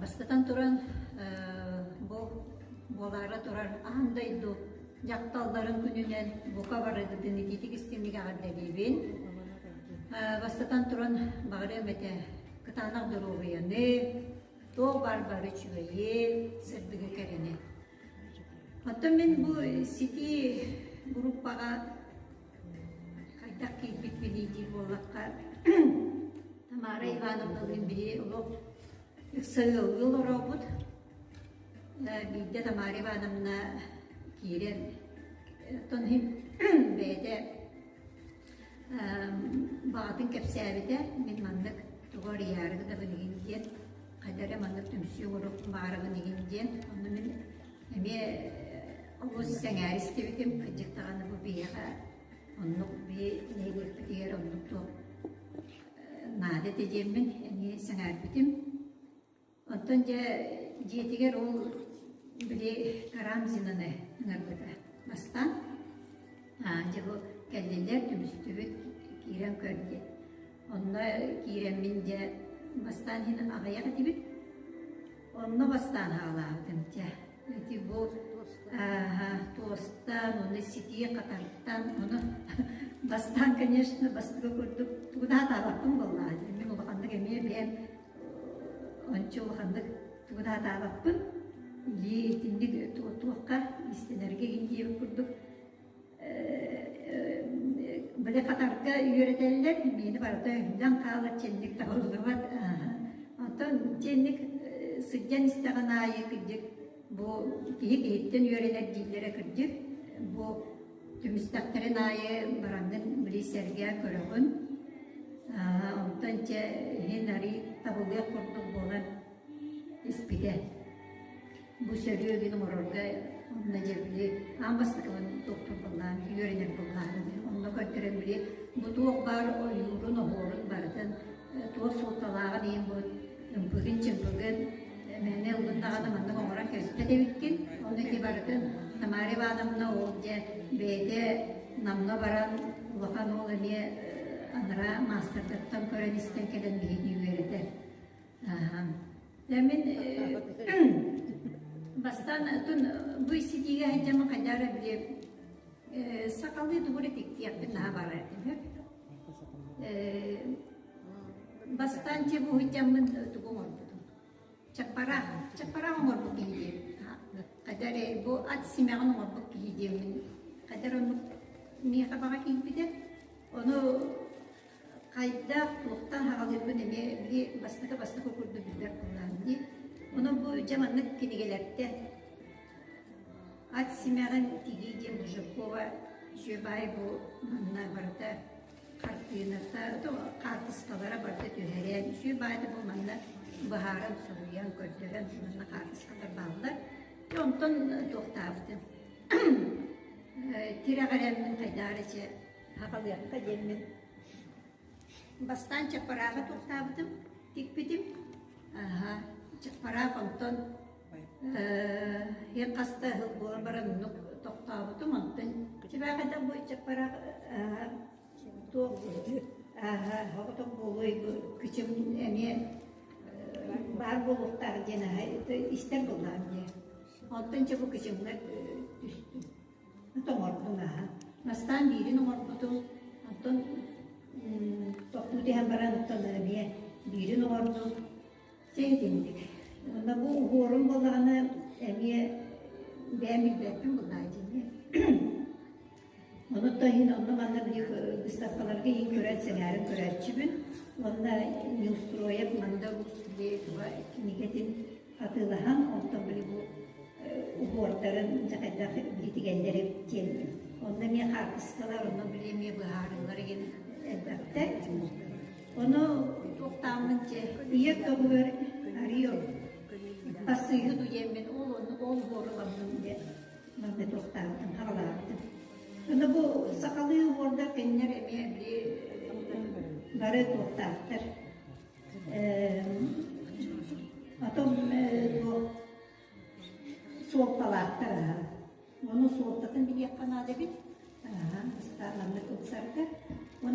Бастатан туран, бу буолаары турар аан дойду дьахталларын күнүнэн бука барыгытын итиитик истиҥник эҕэрдэлиибин. Бастатан туран, баҕарыам этэ кытаанах доруобуйаны, туох баар бары үчүгэйи, сырдыгы кэрэни. Оттон мин бу ситии группаҕа Хайдах киирбиппиний диир буоллахха, Тамара Ивановналыын биһи олох ыкса ыаллыы олоробут. Биирдэ Тамара Ивановна киирэн, оттон иһин бэйэтэ баҕатын кэпсээбитэ, мин маннык тугу арыйаары гынабын игин диэн, хайда эрэ маннык түмсүү оҥоруох баарабын игин диэн, онно мин Эмиэ олус сэҥээрэ истибитим, кырдьык даҕаны бу биһиэхэ оннук биһи нэһилиэкпитигэр оннук туох наада этэ диэммин эмиэ сэҥээрбитим. Оттон дьэ дьиэтигэр ол били Карамзинаны ыҥырбыта бастаан. Дьэ бу кэллилэр, түмүстүбүт, киирэн көр диэн. Онно киирэммин дьэ бастаан иһин аҕыйах этибит. Онно бастаан хаалаабытым дьэ. Ити бу туостан, уонна ситии хатартан, ону бастаан, конечно, бастакы курдук тугу да сатаабаппын буоллаҕа. Мин улаханнык эмиэ бэйэм ончу улаханнык тугу да сатаабаппын. Илии итинник туохха иистэнэргэ иһин диэбит курдук Били хатарга үөрэтэллэр, миэнэ барыта өһүллэн хаалар, чэнник табыллыбат. Оттон чэнник сылдьан истэҕин аайы кырдьык бу киһи киһиттэн үөрэнэр дииллэрэ кырдьык. Бу түмүстэхтэрин аайы бараҥҥын били сэргээ көрөҕүн. Онтон чэ иһин арый табыллыах курдук буолан испитэ. Бу сөрүөгүн оҥорорго онно дьэ били аан бастакыбын туохпун былаан үөрэнэр былаан онно көрдөрөн били бу туох баар ойуурун оһуорун барытын туох суолталааҕын иһин бу ымпыгын-чымпыгын мээнэ ыллын даҕаны маннык оҥорон кэбиспэт эбиккин ону ити барытын Тамара Ивановна ол дьэ бэйэтэ Намҥа баран улахан уол эмиэ анараа маастардартан көрөн-истэн кэлэн биһигини үөрэтэр Дьэ мин бастаан атын бу ситиигэ сылдьаммын хайдах эрэ били сахалыы тугу эрэ тиктиэхпин наһаа баҕарар этим. Бастаан дьэ бу сылдьаммын тугу оҥорбутум? Чаппараах, чаппараах оҥорбут киһи диэн. Хайдах эрэ бу ат симэҕин оҥорбут киһи диэммин хайдах эрэ оннук миэхэ баҕа киирбитэ. Ону Хайдах, туохтан аҕалыырбын эмиэ били бастакы-бастакы курдук билбэт буоллаҕым дии. Онон бу дьэ маннык кинигэлэртэн «Ат симэҕин тигии» диэн Мужикова үчүгэй бу манна барыта хартыыната, хаартыскалара барыта түһэрэн, үчүгэй баайда бу манна быһааран, суруйан, көрдөрөн манна хаартыскалар бааллар. Дьэ онтон туохтаабытым тирэҕирэммин хайдах эрэ чэ Аҕалыахха диэммин бастаан чаппарааҕы туохтаабытым, тикпитим. Аһа, чаппараах онтон иһин хаста ыһыл буолан баран оннук тохтообутум. Онтон чыбаахайда бу чаппараах туох аһа оҕотох буолуой бу кычым эмиэ баар буолуохтаах диэн аһа истэр буоллаҕым дии. Онтон чэ бу кычымҥа түстүм. Оҥордум ааһа. Бастаан биирин оҥорбутум, онтон тохтуу түһэн баран оттон эмиэ биирин оҥордум. Чэ итинник. Уонна бу уһуорум буоллаҕына эмиэ бэйэм билбэппин буллаа итинник. Ону то иһин онно-манна били выставкаларга иһин көрөн сэҥээрэн көрөөччүбүн. Уонна Неустроев Манда Уус били туга кинигэтин атыылаһан, онтон били бу уһуордарын дьэ хайдах билитигэллэри диэн онно эмиэ хаартыскалар, онно били эмиэ быһаарыылар игин элбэхтэр. Ону туохтааммын дьэ ийэ көҕүөр арыйор бассыыһы дуйэммин ол ону ол уһуоруламмын дьэ манна туохтаабытым хаҕалаабытым. Ону бу сахалыы уһуордар кинилэр эмиэ били бары туохтаахтар Потом суолталаахтар аһа. Ону суолтатын билиэххэ наада эбит. Аһа, ыстаан маннык ылсарга.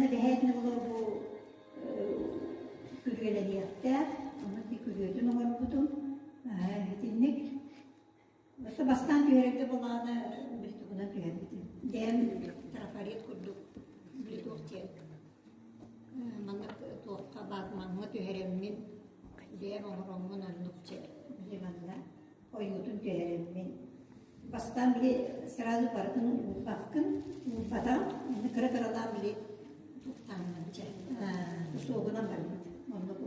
Манна эбэһээтинэ буолар бу күрүөлэниэхтээх, онно ити күрүөтүн оҥорбутум. Итинник Өссө бастаан түһэрэргэ былаана бүлтүгүнэн түһэрбитим. Дэм трафарет курдук бүлтүөх диэн маннык туохха баатмаҥҥа түһэрэммин бэйэм оҥороммун оннук чэ били манна ойуутун түһэрэммин бастаан били сразу барытын уурбаккын уурбатаҕым онно кыра кыралаан били туохтааннан чэ суогунан барбыт оннук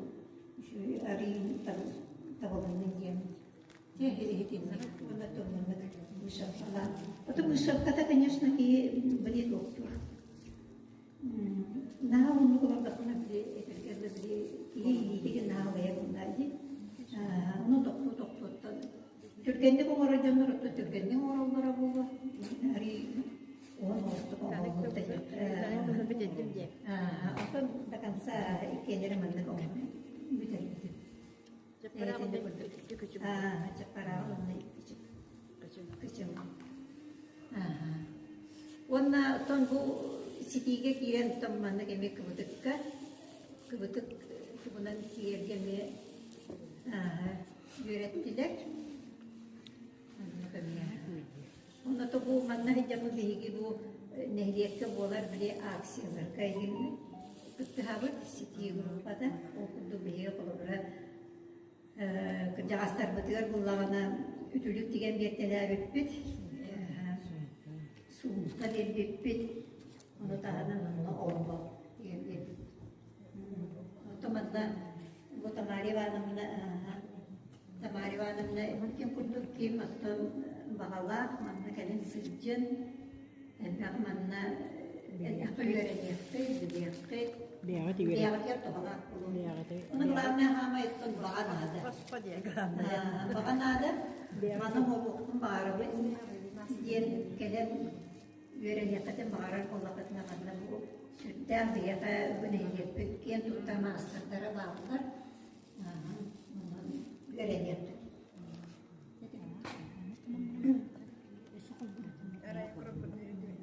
үчүгэй арыый табылыннын диэммит Дьэ, иһитинник уонна тылланнык вышивкалаан. Потом вышивката, конечно, киһи били туохтуур. Наһаа оннук олордохпуна били этэргэ дылы били киһи илиитигин наһаа улайар буоллаа дии. Ону тохтуу тохтууттан түргэнник оҥорор дьоннор оттон түргэнник оҥороллоро буолуо. Арый уон оҕустук оҥоһуллубута диэн. Оттон до конца иккиэннэрэ маннык оҥорон бүтэрбитим. Уонна оттон бу ситиигэ киирэн оттон маннык эмиэ кыбытыкка кыбытык тугунан киирэргэ эмиэ үөрэттилэр. Оннук эмиэ. Онно бу манна сылдьаммыт биһиги бу нэһилиэккэ буолар били акцияларга игин кыттыһабыт ситии группата. Ол курдук биһиги холобура кырдьаҕастарбытыгар буллаҕына үтүлүк тигэн биэртэлээбиппит, суумка биэрбиппит, ону таһынан онно олбох тигэн биэрбиппит. Онтон манна бу Тамара Ивановна Тамара Ивановна ким курдук ким оттон баҕалаах манна кэлин сылдьан элбэх манна элбэххэ үөрэниэххит, билиэххит, бэйэҕитигэр туһалаах буолуо. Ону главное хаамай оттон баҕа наада. Баҕа наада. Маны оҥоруохпун баҕарабын диэн кэлэн үөрэниэххитин баҕарар буоллаххытына манна бу сүрдээх биһиэхэ бу нэһилиэкпит киэн туттар маастардара бааллар. Үөрэниэххит.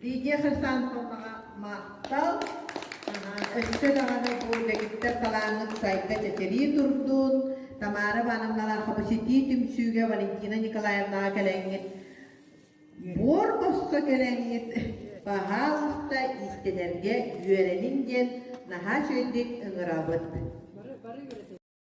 Лидия Хрисанфовнаҕа махтал. Өссө даҕаны бу дэгиттэр талааҥҥыт сайда чэчирии турдун. Тамара Ивановналаах Хабыситии түмсүүгэ Валентина Николаевнаҕа кэлэҥҥит Буор босхо кэлэҥҥит, баһаалыста иистэнэргэ үөрэниҥ диэн наһаа үчүгэйдик ыҥырабыт.